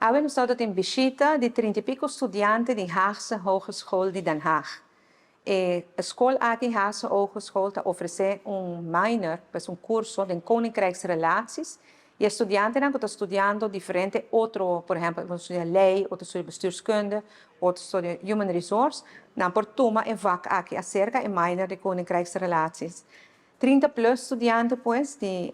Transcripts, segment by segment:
Awe nos tin bishita di 30 y pico studiante di Haagse Hogeschool di Den Haag. E scol aki, Haagse Hogeschool, ta ofrece un minor, pues un curso di Koninkrijksrelaties. Y studiantenan ta studiando diferente otro, por ehempel, un studia ley, otro studia bestuurskunde, otro studia human resource, nan por tuma e vak aki acerca e minor di Koninkrijksrelaties. 30 plus studiante, pues, di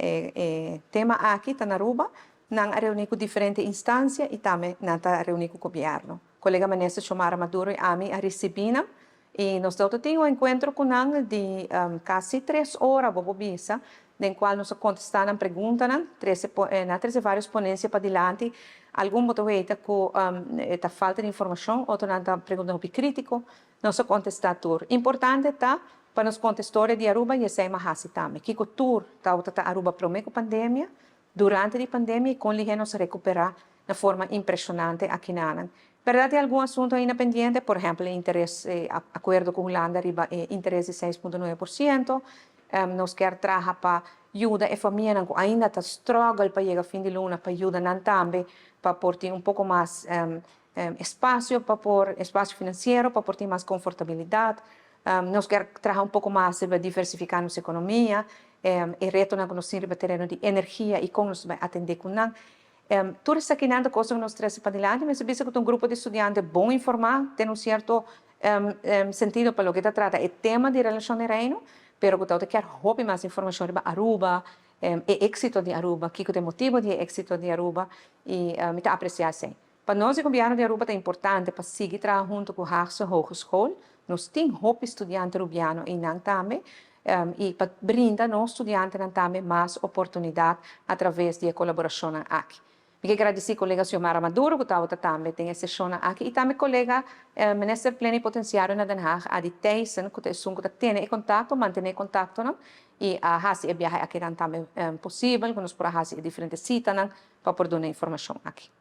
tema aki ta na Aruba, nan a reuni cu diferente instancia y tambe nan a reuni cu gobierno. Colega minister Xiomara Maduro y ami a ricibi nan y nos tabatin un encuentro cu nan di casi 3 ora, bo por bisa, den cual nos a contesta nan preguntanan, nan a trece varios ponencia padilanti, algun bo ta weta cu ta falta di informacion, otronan ta pregunta un critico, nos a contesta tur. Importante ta pa nos conta historia di Aruba y esey m'a haci tambe. Kico tur ta Aruba prome cu pandemia, durante e pandemia y con nos a recupera na forma impresionante aki nan. Berdad, tin algun asunto ainda pendiente, por ehempel, interes, acuerdo cu Hulanda riba interes di 6,9%. Nos kier traha pa yuda e famia cu ainda ta struggle pa yega fin di luna, pa yuda nan tambe, pa por tin un poco mas espacio, pa por espacio financiero, pa por tin mas confortabilidad. Nos kier traha un poco mas pa diversifica nos economia, e retonan cu nos tin tereno di energia y con nos bay atende cu nan. Tur esaki ta cos cu nos a trece padilanti, mas bisa cu un grupo di studiante bon informa, tin un cierto sentido pa loke ta trata e tema di relacion di Reino, pero cu kier hopi mas informacion riba Aruba, e exito di Aruba, kico ta e motibo di exito di Aruba, y mi ta aprecia esey. Pa nos, gobierno di Aruba, ta importante pa sigui traha hunto cu Haagse Hogeschool. Nos tin hopi studiante rubiano eynan tambe, y pa brinda nos studiantenan tambe mas oportunidad a traves di colaboracion aki. Mi kier gradici colega Xiomara Maduro, cu tabata tambe den e sesion aki, y tambe colega minister plenipotenciario na Den Haag, Adi Thijssen, cu ta tene contacto, mantene contacto, no? Y a haci e biahe aki tambe posibel, cu nos por haci diferente cita pa por duna informacion aki.